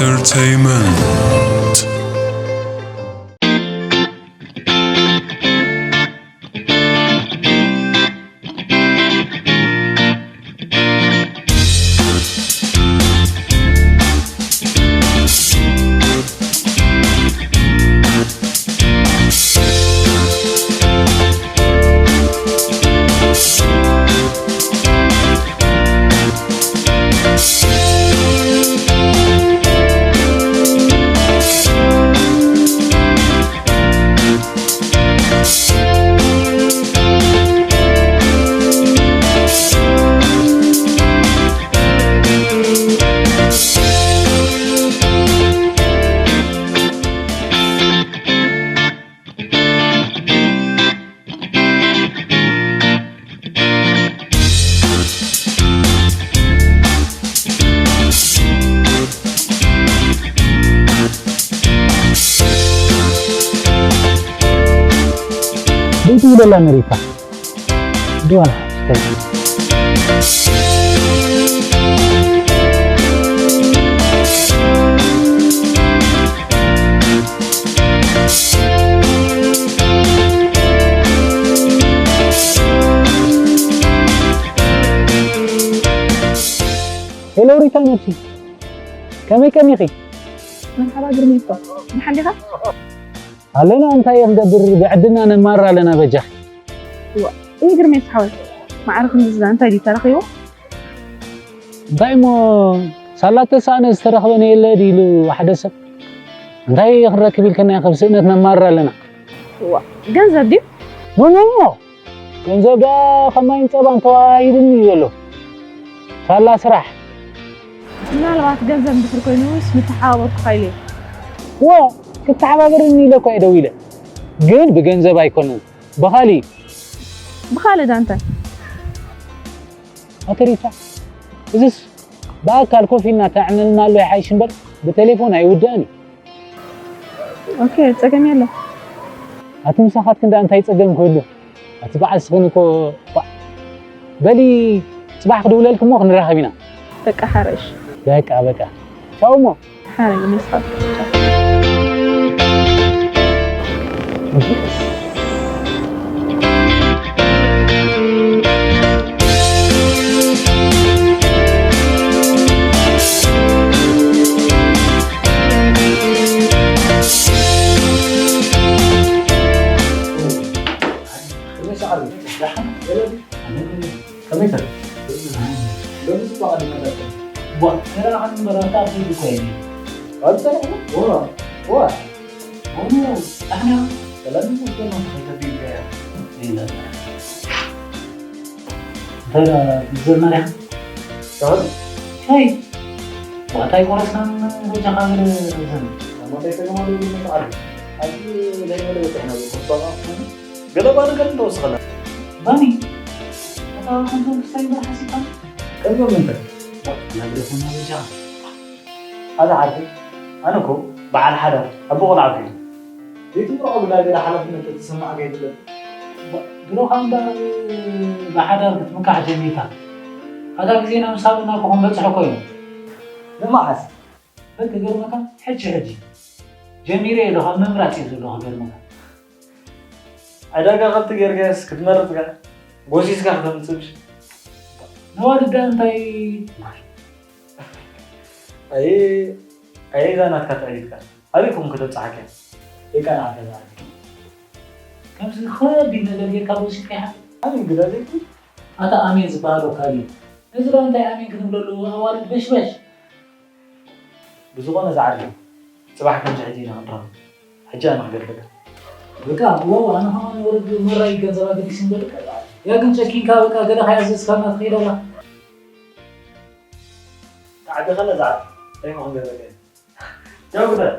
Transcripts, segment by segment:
Entertainment. ቤቲ ይበላ ነሪታ ድዋና ሄሎ ሪታ ነብሲ፣ ከመይ ቀኒኺ? መርሓባ ግርሜ እኮ፣ ደሓን ዲኻ? ኣለና፣ እንታይ ክንገብር፣ ብዕድና ነማር ኣለና በጃኺ። እዋ፣ እይ ግርሜ ሓወይ፣ ማዕረ ክንዲ ዝዳ እንታይ ድዩ ተረኺቡ? እንታይ እሞ፣ ሳላ ተሳእነ ዝተረኽበ ነየለ ድዩ ኢሉ ሓደ ሰብ? እንታይ ክንረክብ ኢልከና፣ ካብ ስእነት ነማር ኣለና። እዋ፣ ገንዘብ ድዩ? ኖ፣ ኖ፣ ኖ። ገንዘብ ደኣ ከማይን ጸባን ተዋሂብኒ እዩ ዘሎ። ሳላ ስራሕ። ምናልባት ገንዘብ እንድሕር ኮይኑስ ምተሓባበርኩኻ ኢለ እየ። እወ፣ ክተሓባበርኒ ኢለ እኮ እየ ደዊለ። ግን ብገንዘብ ኣይኮነን። ብኻሊእ። ብኻልእ ዳ እንታይ? ኣቲ ሪታ፣ እዝስ ብኣካል ኮፍ ኢልና ተዕልልናሉ ይሓይሽ እምበር ብቴሌፎን ኣይውዳእን እዩ። ኦኬ፣ ጸገም የለን። ኣቲ ምሳኻትክን ደኣ እንታይ ጸገም ክህሉ? ኣቲ በዓል ስኽን እኮ ባ-፣ በሊ ጽባሕ ክድውለልኪ እሞ ክንራኸብ ኢና። በቃ ሓረሽ። በቃ፣ በቃ። ቻው እሞ። ሓረግ መስኻት። ከመይ ሰዓል? ደሓን? ገለ ድዩ? ኣነ ገለ። ከመይ ከ? ሎሚ ጽቡቕ ኣዲና ዳርጋ። ዋ፣ ተራኻን መራታ ኣቢሉ እኮ እየ። ኣብ ሰላም? ዋ፣ ዋ። ኦሞ፣ ኣሕና ሰላም ይመስገን፣ ከይተቢልካ እያ። ይላል። እንታይ ዳ-፣ ትዘና ዲኻ? ሻሂ? ሻሂ? ዋታ ኣይቆረስናን በጃኻ ገለ ዘን። ኣሞታይ ተገማሉ ይመጣሉ። ኣብዚ ናይ መለ በጻሕና ዘሎ። ገለ ባኒ ገለ እንተወስኸላ። ባኒ? ኣታ ከምዞም ክስታይ እምበር ሓሲብካ? ከምዞም ምንታይ? ነግረስና በጃኻ። ኣዛ ዓርከይ፣ ኣነ እኮ በዓል ሓዳር ኣቦ ቆልዓ እኮ እየ። ዘይትምርዖ ግዳ ገለ ሓላፍነት ተተሰማዓካ ኣይትብለኒ። ባ-፣ ድሮ ኸኣ እምበር ብሓዳር ክትምካሕ ጀሚርካ። ኣታ ግዜና ምስ ሃበና እኮ ክንበጽሖ እኮ ኢና። ንመዓስ? በል ክገርመካ፣ ሕጂ ሕጂ ጀሚረ እየ ኣለኹ፣ ኣብ ምምራጽ እየ ዘለኹ ክገርመካ። ዕዳጋ ከብቲ ጌርካስ ክትመርጽ ከ ጎሲስካ ከተምጽእ ምሽ? ነዋልዳ እንታይ? ኣይ፣ ኣይ፣ እዛ ናትካ ትዕቢትካ ኣበይ ኮን ከተብጽሓካ? ደቃ ንዓካ ዝዓቢ። ከምዚ ከቢድ ነገር ጌርካ ወሲድካ ኢኻ? ኣሜን ግዳ ዘይብሉ። ኣታ ኣሜን ዝበሃል ወካል እዩ። እዚ ደኣ እንታይ ኣሜን ክንብለሉ? ኣዋልድ በሽበሽ። ብዝኾነ ዝዓቢ፣ ጽባሕ ከምዚ ሕጂ ኢና ክንራኸብ። ሕጂ ኣነ ክገልጸካ። በቃ፣ ዋው፣ ኣነ ከማን ወረድ መራይ ገንዘብ ኣገዲስ እምበር። ያ ግን ጨኪንካ፣ በቃ፣ ገለ ከያዘዝካና ትኸይድ ኣላ። ተዓቢኻ ነዛ ዓዲ፣ እንታይ ሞ ክንገብረካ ኢና? ቻው፣ ጉዳይ።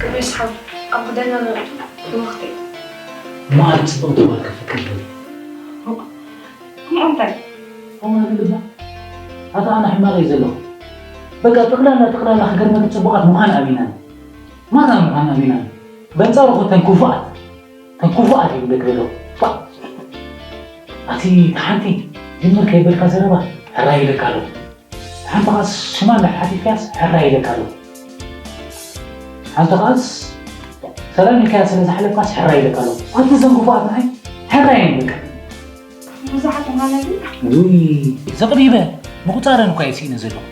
ቅዱስ ሓው፣ ኣብ ክዳና ንእቱ ብወቕቲ። እሞ ኣነ ጽብቕቲ ጓል ከፍቅር ደልየ። ከምኡ እንታይ? ከምኡ ንግባ። ኣታ ኣነ ሕማቕ እየ ዘለኹ። በቃ ጠቕላላ፣ ጠቕላላ ክገርመኪ ጽቡቓት ምዃን ኣቢና። ማራ ምዃን ኣቢና። በንጻሩ እኮ እተን ክፉኣት። ከም ክፉኣት ይብለክ ዘሎ። ባ! ኣቲ ሓንቲ ጅምር ከይበልካ ዘረባ ሕራይ ኢለካ ኣሎ። ሓንቲ ኸኣ ሽማ እንዳ ሓቲትካያስ ሕራይ ኢለካ ኣሎ። ሓንቲ ኸኣስ ሰላም ኢልካያ ስለ ዝሓለፍካስ ሕራይ ኢለካ ኣሎ። ኣቲ እዞም ክፉኣት ንዓይ ሕራይ እዮም በቃ። ብዙሓት ምዃና ግን ውይ ዘቕሪበ ምቑጻረን እኳ እየ ስኢነ ዘለኹ።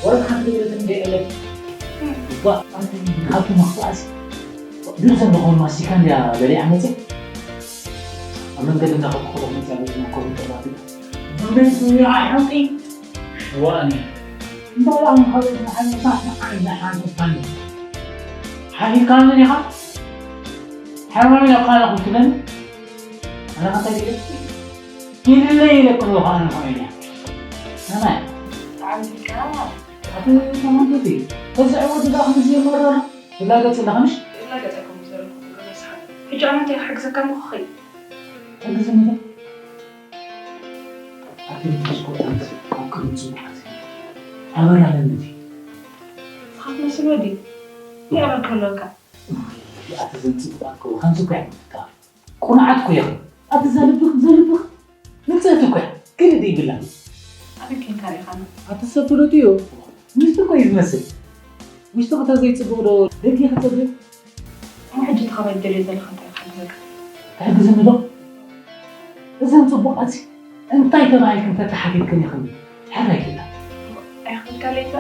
ወረድ ሓንቲ ንብረት እንደ የለን። እም። እባ ኣቲ ካብቲ መኽፋእሲ ድርሰን ዝኾኑ ማስቲካ እንድያ በሊዓ መፅያ። ኣብ መንገዲ እንዳኸብኩ ከለኹ መፅያ በቲ መኮሩ ጠባቢላ። ብመንቱ ይዓሕቂ ዋእኒ። እንታይ ኣንኸበት ንዓይነታት ንዓይ ዝሓንፈካኒ ሓሊካንን ኢኻ። ሓይዋን ኢለካ ኣለኹ ትብለኒ። ኣነ ኸንታይ ኢለ ኢለይ ኢለ ክብልኻ ኣነ ኸይነ። ኣነ ብጣዕሚ ኢልካ ኣቲ ተመልከቲ። እዚ ዕወት እዛ ከምዚ የመረር ትላገጽ ኣለኻ ምሽ? ይላገጸኩም ዘለኹ ክብሎ መስሓት። ሕጂ ኣነ እንታይ ክሕግዘካ እሞ ክኸይድ? ሕግዝኒ ዶ? ኣቲ ብትሽኮ ኣንስ ኣብ ቅድሚ ጽቡቓት ኣበራለኒ። ንስኻ ትመስል ወዲ ይዕረር ከለካ። ኣቲ ዘን ጽቡቓት ከ ከምዚ እኮ እዮም ዝፍታሩ። ቁኑዓት እኮ ኢኹም። ኣቲ ዘልብኽ ዘልብኽ ንጽህቲ እኮ እያ። ግድድ ይብላ። ኣበይ ኬንካ ርኢኻና? ኣቲ ሰብ ፍሉጥ እዩ። ሚስቱ እኮ እዩ ዝመስል። ሚስቱ ክተ ዘይጽቡቕ ዶ ደጊ ክጸብቕ? እሞ ሕጂ እቲ ኻባይ ትደልዮ ዘለኻ እንታይ ክሕግዘካ? ትሕግዝኒ ዶ? እዘን ጽቡቓት እንታይ ተባሂልክን ተተሓቲትክን ኢኽን? ሕራይ ኢልክላ። ኣይኽፍልካ ለይታ?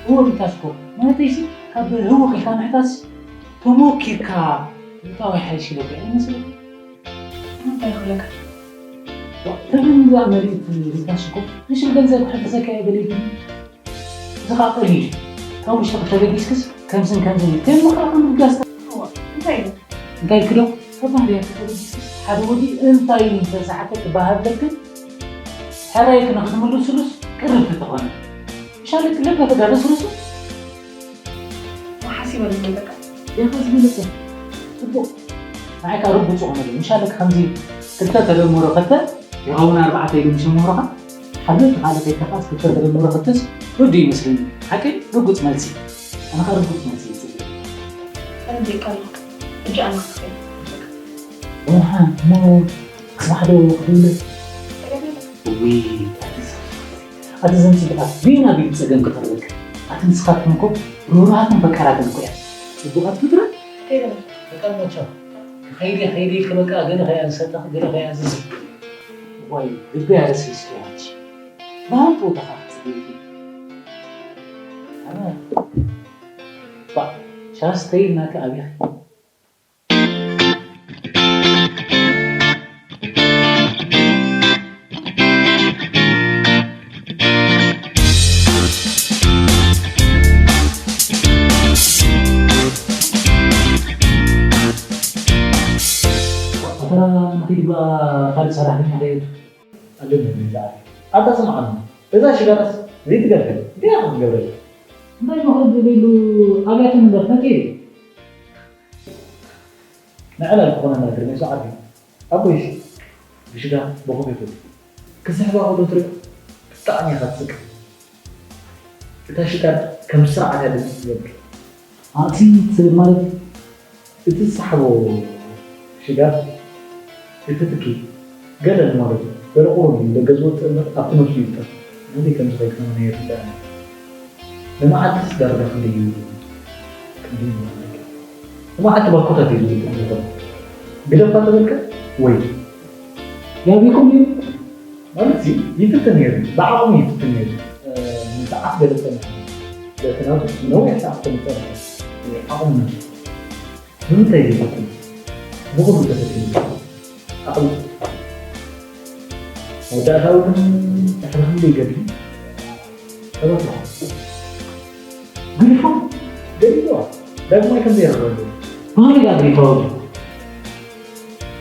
እወ፣ ኢልካ ሽኮር። ማለተይሲ፣ ካብ ህውኽ ኢልካ ምሕታስ ተሞኪርካ ምእታው ይሓይሽ ኢለካ እየ መስለኒ። እንታይ ይኽፍለካ? ዋ፣ ተበን እዛ መሬት ሪታ ሽኮር፣ ንሽም ገንዘብ ክሕግዘካ እየ በሊልክኒ። እዚ ኸኣ ቀሊል እዩ። ካብ ውሽጥኺ ተበጊስክስ ከምዝን ከምዝን ከይምኽራኽን ምብጋስ። እዋ፣ እንታይ ኢሉ? እንታይ ኢልኪ ዶ? ከባህሪ እያ ተበጊስክስ ሓደ ወዲ እንታይ ኢሉ እንተዝሓተኪ ባህብለክን ሕራይኪ ንኽትምልስሉስ ቅርብቲ ትኾኒ። ምሻለኪ ልበ ተጋደስሉሱ? ሓሲበ ዝበለካ። ዲኻ ዝበለጸ? ጽቡቕ። ንዓይ ከኣ ርጉጽ ዝኾነ እዩ። ምሻለኪ ከምዚ ክልተ ተደምሮ ክልተ ይኸውን ኣርባዕተ ኢሉ ምስ ምሁርኻ፣ ሓደ እቲ ካልእ ከይከፋስ ክልተ ተደምሮ ክልተስ ወዲ ይመስለኒ። ሓቀይ ርጉጽ መልሲ። ኣነ ኸኣ ርጉጽ መልሲ ይጽበ። ኣነ ደቂ ኣለኹ። ሕጂ ኣነ ክትኸይድ። እውሓ፣ እሞ ጽባሕ ዶ ክትውለድ? እውይ፣ ኣቲ ዘን ጽቡቓት በየን ኣቢሉ ጸገም ክቐርበካ? ኣቲ ንስኻትኩም እኮ ርህሩሃትን ፈቃራትን እኮ እያ። ጽቡቓት ፍጥረት? ከይደ። በቃ እሞ ቻው። ከይደ፣ ከይደ ኢልኪ በቃ ገለ ከይኣንሰተኺ፣ ገለ ከይኣንስሲ። ዋይ፣ ልበይ ኣረስሪስኪ ኣንቺ። ባህል ቦታኻ ክትጽበይ ኢኺ። ኣነ፣ ባ፣ ሻስተይ ናከ ኣቢኺ። ኣታ ንኺድ በኣ ካልእ ሰራሕተኛ ከየቱ። ኣለኒ ብዛዕባ ኣታ ስምዓኒ፣ እዛ ሽጋራስ ዘይትገርግር እንታይ ኢኻ ክትገብረላ? እንታይ መኽሪ ዝብሉ ኣብያተ ንብረት መጺኡ እዩ። ንዕላል ክኾነና ግርሜ ሰዓት እዩ። ኣቦይስ ብሽጋ ብኹም ይኹን ክስሕባ ከሎ ትሪኦ ብጣዕሚ ኢኻ ትስቅቕ። እታ ሽጋር ከም ስርዓት እያ ድምፅ ትገብር። ኣቲ ትብል ማለት እቲ ዝሰሓቦ ሽጋር እቲ ትኪ ገለ ንማለት እዩ። ገለ ቁሩብ እዩ ደገ ዝወፅእ እምበር ኣብቲ ነብሱ እዩ ዝጠፍእ። ናበይ ከም ዝኸይድ ከማን ኣይርድኣንን። ንመዓልትስ ዳርጋ ክንደይ እዩ? ክንደይ እዩ ማለት እዩ? ንመዓልቲ ባኮታት እዩ ዝውድእ ዝኾነ። ግደፋ ተበልካ ወይ ያቢኩም እዩ። ማለት እዚ ይፍትን ነይሩ፣ ብዓቕሙ ይፍትን ነይሩ። እ፣ ንሰዓት ገለ ጸኒሑ። በቲ ናቱ ነዊሕ ሰዓት ከም ዝጸንሐ ዓቕሙ ነይሩ። ንምንታይ ዘይፈትን? ብኹሉ ተፈቲኑ። ዓቕሙ። መወዳእታኡ ግን ድሕሪ ክንደይ ገድሊ ተበትኹ። ግሪፎም ገዲልዋ። ዳግማይ ከም ዘይረኽበሉ። ብኸመይ ደኣ ግሪፎም?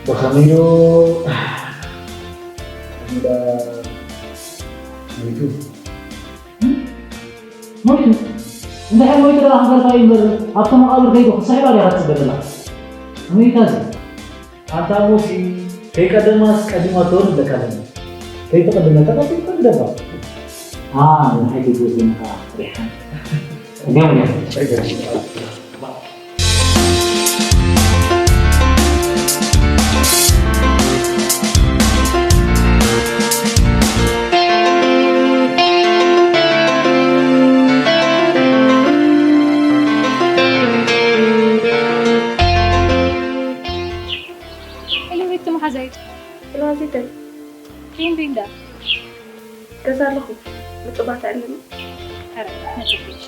ብኸመይ ዶ? ብኸመይ ደኣ ሞይቱ? ሞይቱ? እንድሕር ሞይቱ ደኣ ክገርፋ እዩ እምበር፣ ኣብቲ መቓብር ከይዱ ክስሕባ ዲኻ ትጽበ ዘለኻ? ሞይታ እዚ። ኣንታ ሞሲ፣ ከይቀደማስ ቀዲማቶ ንብለካ ኣለና። ከይትቐድመካ ቀዲምካ ግደፋ። ኣነ ንሓይከይ ክወስደኒ ከኣ ሪሓን። እዚኦም እዮም። ጸገም። ገዛ ኣለኹ። ምጽባታ ኣለኒ። ኧረ፣ መጸበይሽ።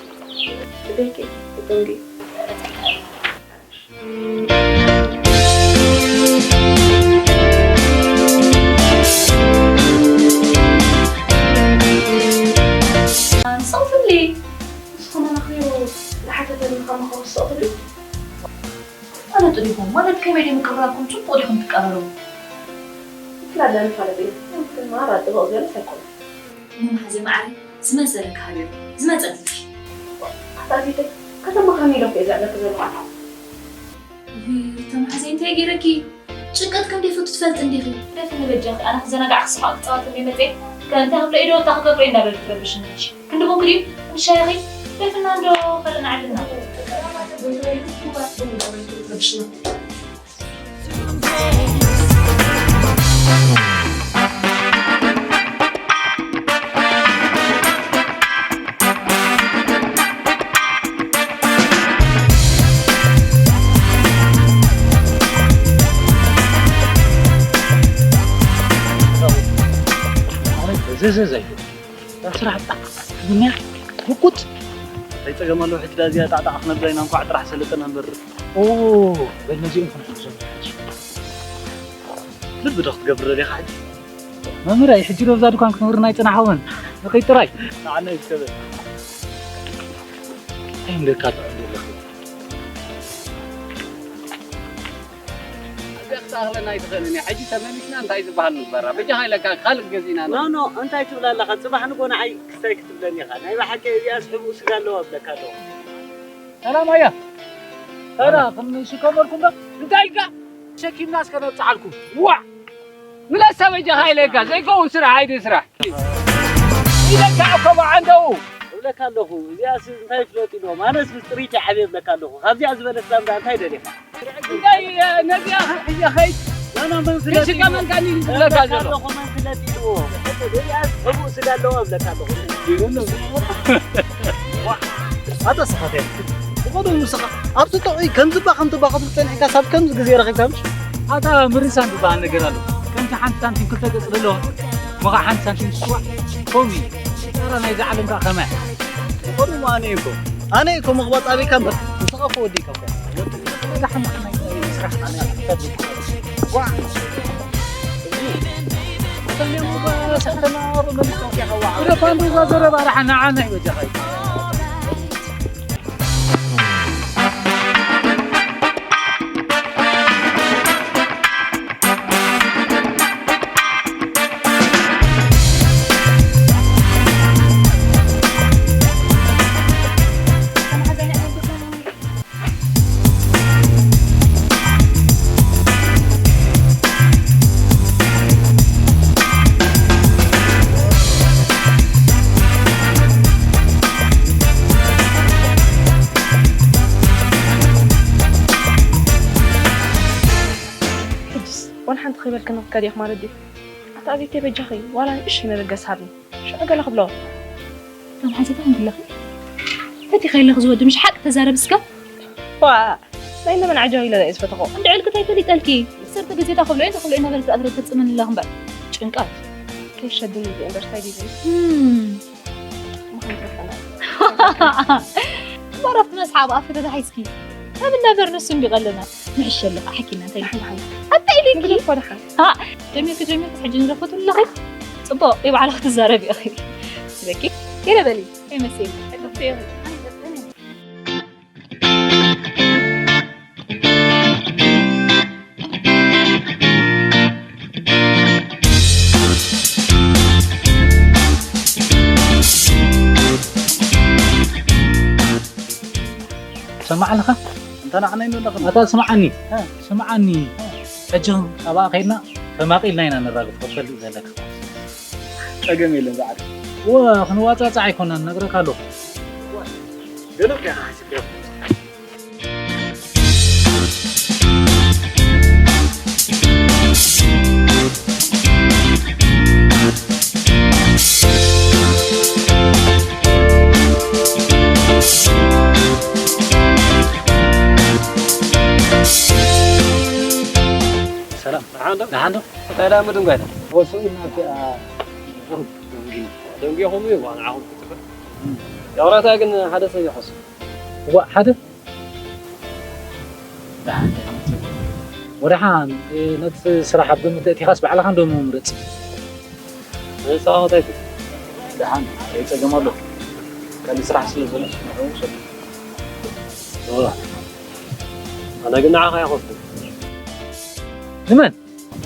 ደቂ፣ እቶም ድዩ? ኣንሳፍሊ። ንስኹም ኣናኺሩ ዝሓተተኒ ከማኸሩ ዝስቕፍሉ? ትፋለጡ ዲኹም? ማለት ከመይ ድዩ ምቅርራብኩም? ጽቡቕ ዲኹም ትቀራረቡ? ይፍላዳ ንፋለጥ ኢና። ግን ማራ ጥብቕ ዝበለስ ኣይኮነን። እሞ መሓዘይ መዓረይ፣ ዝመሰለካ ሃብዮ፣ ዝመጸልኪ። ኣታ ፊተይ፣ ከተማኻኒ ኢለ እኮ እየ ዘዕለኪ ዘለኹ። ውይ፣ ሩታ መሓዘይ እንታይ ገይረኪ? ጭንቀት ከም ዘይፈቱ ትፈልጢ እንዲኺ። ደፍኒ በጃኺ፣ ኣነ ክዘናጋዕ ክስሓቕ ክጻወት እንደ መጽየ፣ ከ እንታይ ክብሎ ኢዶ ወጣ ክገብሮ እንዳበልኪ ትረብሽኒ። ክንዲ ቡን ክድዩ? ክንዲ ሻሂ ኺድ? ደፍና እንዶ ኸደና ዓድና። ዘዘዘይ ስራሕ ጣዕ ትብኛ ህቁት እንታይ ጸገም ኣለዎ? ሕጂ ዳ እዚኣ ጣዕጣዕ ክነብላ ኢና። እንኳዕ ጥራሕ ሰለጠና እምበር። ኦ፣ በል ነዚኦም ክንሕዞም። ልቢ ዶ ክትገብር ደሊኻ ሕጂ? መምህረይ፣ ሕጂ ዶ ኣብዛ ድኳን ክትምህርና ኣይጸናሕኩምን? ንኸይድ ጥራይ። ንዓና እዩ ዝከበድ። እንታይ እንድካ ትዕድል ኣለኹ? እዚኣ ክትኣኽለና ኣይትኽእልን እያ። ሕጂ ተመሊስና እንታይ ዝበሃል ንግበራ? በጃኻ ኢለካ ካልእ ገዚእና ኖ፣ ኖ፣ እንታይ ትብል ኣለኻ? ጽባሕ ንጎ ንዓይ ክስታይ ክትብለኒ ኢኻ። ናይ ብሓቂ እዚኣስ ሕቡእ ስጋ ኣለዋ እብለካ ኣለኹ። ሰላም ኣያ። ታራ፣ ሰላም። ክንሽከመልኩም ዶ? እንታይ ኢልካ? ሸኪምና እስከ ነብጽሓልኩም። ዋዕ! ምለሳ በጃኻ ኢለካ፣ ዘይከውን ስራሕ፣ ኣይደ ስራሕ። ኢለካ እኮ ብዓንደው። እብለካ ኣለኹ፣ እዚኣስ እንታይ ፍለጥ ኢሎም፣ ኣነስ ምስ ጥሪት ይዓብየ እብለካ ኣለኹ። ካብዚኣ ዝበለስ ዛምዳ እንታይ ደሊኻ? እንታይ፣ እ፣ ነዚኣ ሒዘ ኸይድ? ኖ፣ ኖ፣ መን ፍለጥ ኢልዎ? ሽቀመልካኒ ዝብለካ እብለካ ዘሎ። ኣለኹ፣ መን ፍለጥ ኢልዎ? እዚኣስ ሕቡእ ስጋ ኣለዎ እብለካ ኣለኹ። ይሁን ነው። ኣታ ስኻት እያ። ብቐደሙ ንስኻ ኣብዚ ጥዑይ ከምዚ እባ ከምቲ እባ ክትብል ጸኒሕካ ሳብ ከምዚ ግዜ ረኺብካ ምሽ? ኣታ ምርሳን ዝበሃል ነገር ኣሎ። ከምቲ ሓንቲ ሳንቲም ክልተ ገጽ ዘለዎ ምኻ ሓንቲ ሳንቲም ትስዋዕ ከምኡ እዩ። ጸረ ናይዚ ዓለም ከኣ ከመይ? ብቐደሙ ኣነ እኮ ኣነ እኮ ምቕባጽ ኣበይካ እምበር ንስኻ እኮ ወዲእካ እኮ። ወዲ እዛ ሓማቕ ናይ ስራሕ ኣነ ኣሕሳብ ዋ። እዛ ፋንዱዛ ዘረባ ደሓን ንዓና ይበጃኻ እዩ። ሕጅስ ዋላ ሓንቲ ከይበልክኒ ክከድ ኢኺ ማለት ድዩ? ኣታ ኣቤተይ በጃኺ ዋላ ንእሽተይ መበገሲ ሃብኒ። ሽዑ ገለ ክብሎ። እቶም ሓንሳብ እንታይ ኣለኺ? ፈቲኸ ኣለኺ ዝወዲ ምሽ ሓቂ ተዛረቢ እስከ። ዋ፣ ናይ ነመን ዓጃው ኢለ እየ ዝፈተኾ። እንድዕልኪ እንታይ ፈሊጠልኪ? ሰርተ ገዜታ ክብሎ እየ ተኽብሎ እናበልኪ ኣትረ ተጽመኒ ኣለኺ እምበር። ጭንቀት። ከይሸድኒ እየ እምበር እንታይ ዲዚ? እም። ምዃን ትረፈና። እምበር ኣብቲ መስሓብ ኣፍ ተታሒዝኪ። ከም ነበር ንሱ እንዲ ቀለና። ንሕሸ ኣለኻ ሓኪና እንታይ ኢልኪ? ሓንቲ ሓንቲ። ኣታ ኢልኪ? ንግደፎ ደሓን። ሃ፣ ጀሚርኪ ጀሚርኪ ሕጂ ንደፎ ትብለኺ? ጽቡቕ፣ ይባዕላ ክትዛረቢ ኢኺ። ስበኪ፣ ገለ በሊ። ኣይመስል። ሰማዕ ኣለኻ? እንተ ንዓና ይኑ ኣለኻ? ኣታ ስምዓኒ፣ እ። ስምዓኒ። እ። ሕጂ ኣብኣ ከይድና ተማቒልና ኢና ነራግፎ፣ ትፈልጥ ዘለካ። ጸገም የለን፣ ዝዓርፍ። ወ-፣ ክንዋጻጻዕ ኣይኮናን፣ ነግረካ ኣለኹ። ገለ ከኣ ሓሲብካ። ሰላም። ደሓን ዶ? ደሓን ዶ? እንታይ ደኣ ምድንጓይ? ወሱ ኢልና ኣብቲ፣ ኣ፣ ደንጉ ይኹም እዩ ንዓኹም ክትብል። ያው ራታ ግን ሓደ ሰብ ይኸሱ። እዋ ሓደ ደሓን እንታይ መጽእ? ወደሓን፣ እ፣ ነቲ ስራሕ ኣብ ግምት ኣእቲኻስ ባዕልኻ እንዶ ምምረጽ። ንስኻ እንታይ ትብል? ደሓን፣ እንታይ ጸገም ኣሎ? ካልእ ስራሕ ስለ ዘሎ ንዕኡ ውሰዱ። እዋ፣ ኣነ ግን ንዓኻ ይኸሱ። ንመን?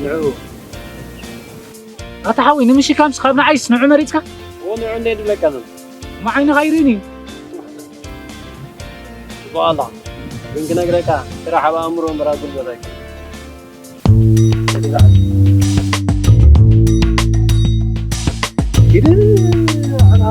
ንዕኡ። ኣታ ሓወይ፣ ንምሽካምስ ካብ ንዓይስ ንዑ መሪጽካ? እዎ ንዑ እንደ ድብለካ ዘሎ። እሞ ዓይንኻ ይርእን እዩ። ጽቡቕ ኣላ። ግን ክነግረካ፣ ስራሕ ኣብ ኣእምሮ እምበር ኣብ ጉልበት ኣይኮነን። ኪድ፣ ኣና፣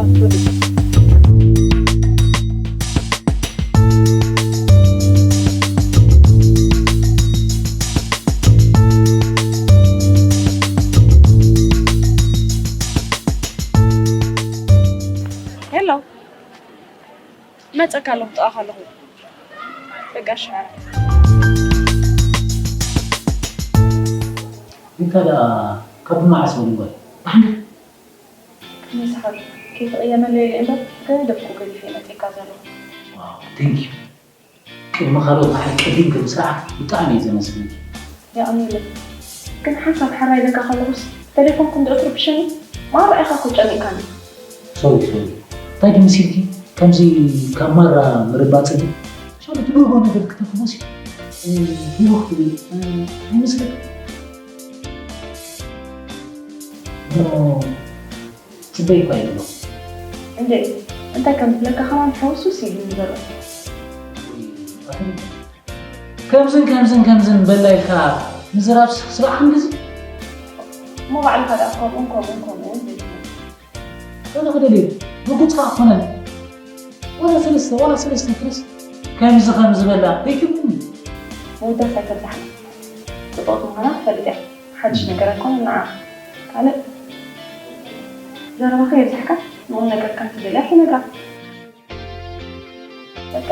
ሄሎ፣ መጸካ ኣለኹ፣ ጥቓኻ ኣለኹ። በቃ፣ እሺ፣ ዓራት። እንተ ደኣ ካብ መዓስ ወዲወ? ኣሕንደ? ቅድሚ ሰዓት ከይተቐየመለይ እምበር፣ ገደፍኩ ገዲፈ መጺእካ ዘለኹ። ዋው፣ ቴንክ ዩ። ቅድሚ ካልኦት ንዓይ ቀዲምኪ ምስራዕኪ ብጣዕሚ እዩ ዘመስግነኪ። የቐንየለይ። ግን ሓንሳብ ሓራ ኢለካ ከለኹስ፣ ተሌፎንኩም ዶ ትርብሸኒ? ማራ ኢኻ እኮ ጨኒቕካኒ። ሶሪ፣ ሶሪ። እንታይ ድዩ መሲልኪ? ከምዚ ካብ ማራ ምርባጽ ድዩ? ሻሉ ትገብሮ ነገር ክተፍቦሲ፣ እ፣ ህውኽ ትብል፣ እ፣ ኣይመስለኪ? እሞ ጽበይ እኳ የብሎ። እንዴ፣ እንታይ ከም ዝብለካ ከማን ሕውሱስ ኢሉኒ ዘሎ። ወይ፣ ኣፈሪካ። ከምዝን ከምዝን ከምዝን በላ ኢልካ ምዝራብ ስባሕ ክንድዚ? እሞ ባዕልኻ ደኣ ከምኡን ከምኡን ከምኡን ዘይትብል። ገለ ክደልየ፣ ብጉጽካ ክኾነን። ዋላ ሰለስተ፣ ዋላ ሰለስተ ፍረስ። ከምዚ ከምዚ በላ፣ ዘይትብልኒ። ምውዳስ ኣይፈታሕን። ጽቡቕቲ ምዃና ትፈልጥ እያ። ሓድሽ ነገር ኣይኮነን ንዓኻ። ካልእ ዘረባኻ የብዛሕካ፣ ንቑም ነገር ከም ትደልያ ትነግራ። በቃ፣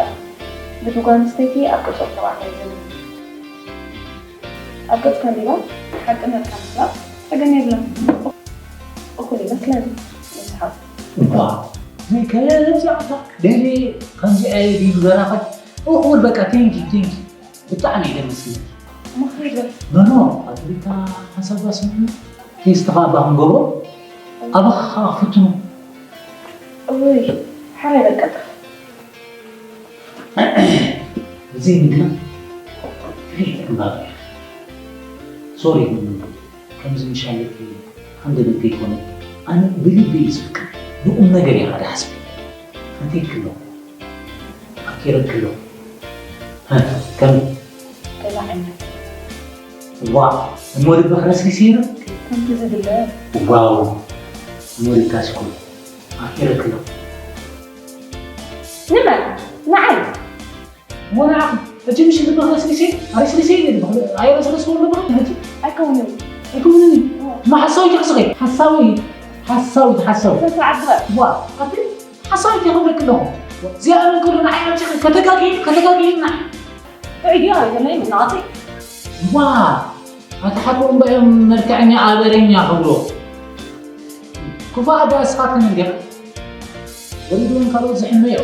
ልቢ ጓል ኣንስተይቲ ኣብ ቅርጺ ወዲ ተባዕታይ ዘብል እዩ። ኣብ ገጽ ከንቢባ ሓቂ መልካ ምስላጥ ጸገም የብላን። እኹል ይመስለኒ፣ ይስሓቕ። እኳ፣ ዘይከለለ እዚኣ እኳ፣ ደልየ ከምዚኣ እየ ድዩ ዝበራኸት? እኹል፣ በቃ፣ ቴንኪ፣ ቴንኪ። ብጣዕሚ እየ ደመስግን። ምኽሪ ይበል። ኖ፣ ኖ፣ ኣትሪታ ሓሳባ ስምዕኒ። ቴስት ኸኣ ኣባ ክንገብሮ፣ ኣባኻ ኸኣ ክፍትኖ። እውይ፣ ሓራይ በቃ ጥፍ። እዚ ምግና ፍልይ ዕምባባ እያ። ሶሪ፣ ከምዚ ምሻለኪ ሓንደ ነገር ኣይኮነ። ኣነ ብልቢ እየ ዝፍቅር። ብቁም ነገር እየ ሓደ ሓስቢ። ፈትየኪ ኣለኹ። ኣፍቂረኪ ኣለኹ። ሀ፣ ከመይ? ገዛ ዓይነት። ዋእ፣ እሞ ልቢ ክረስሪስ እየ ዶ? ከምቲ ዝድለ። ዋው፣ እሞ ልካ ሽኮር። ኣፍቂረኪ ኣለኹ። ንመን? ንዓይ? እሞ ንዓኺ። ሕጂ ምሽ ልቢ ክረስሪስ እየ? ኣረስሪስ እየ ልቢ ክረ-፣ ኣይረስረስኩን ልቢ ሕጂ? ኣይከውንን። ኣይከውንን እዩ። እሞ ሓሳዊት ኢኺ ስኺ? ሓሳዊት፣ ሓሳዊት፣ ሓሳዊት። ስነ ስርዓት ግበር። ዋእ፣ ኣቲ ሓሳዊት እየ ክብለኪ ኣለኹ። እዚኣ እንከሎ ንዓይ ኣምጺኺ ከተጋግይኒ፣ ከተጋግይኒ ንዓይ። ትዕግዮ ኣይኮነይ መናዋተይ። ዋ፣ ኣታ ሓቂ እምበኦም መልክዐኛ ኣበረኛ ክብሎ። ክፉኣ ዶ ኣስኻትክን እንዲኻ? ወሊድወን ካልኦት ዝሕመዮ።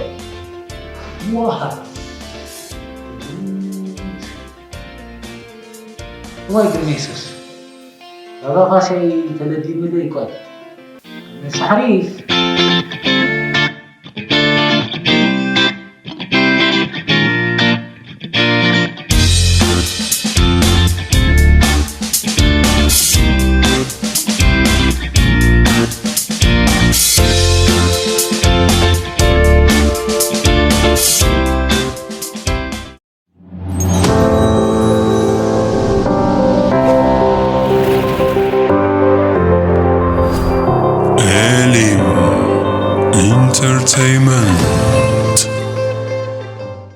ዋ። እዋይ ግን የሱስ። ካባኻሰይ ተለዲንለይ እኳ። ንሳሕሪፍ። ኤሊም ኢንተርቴይመንት።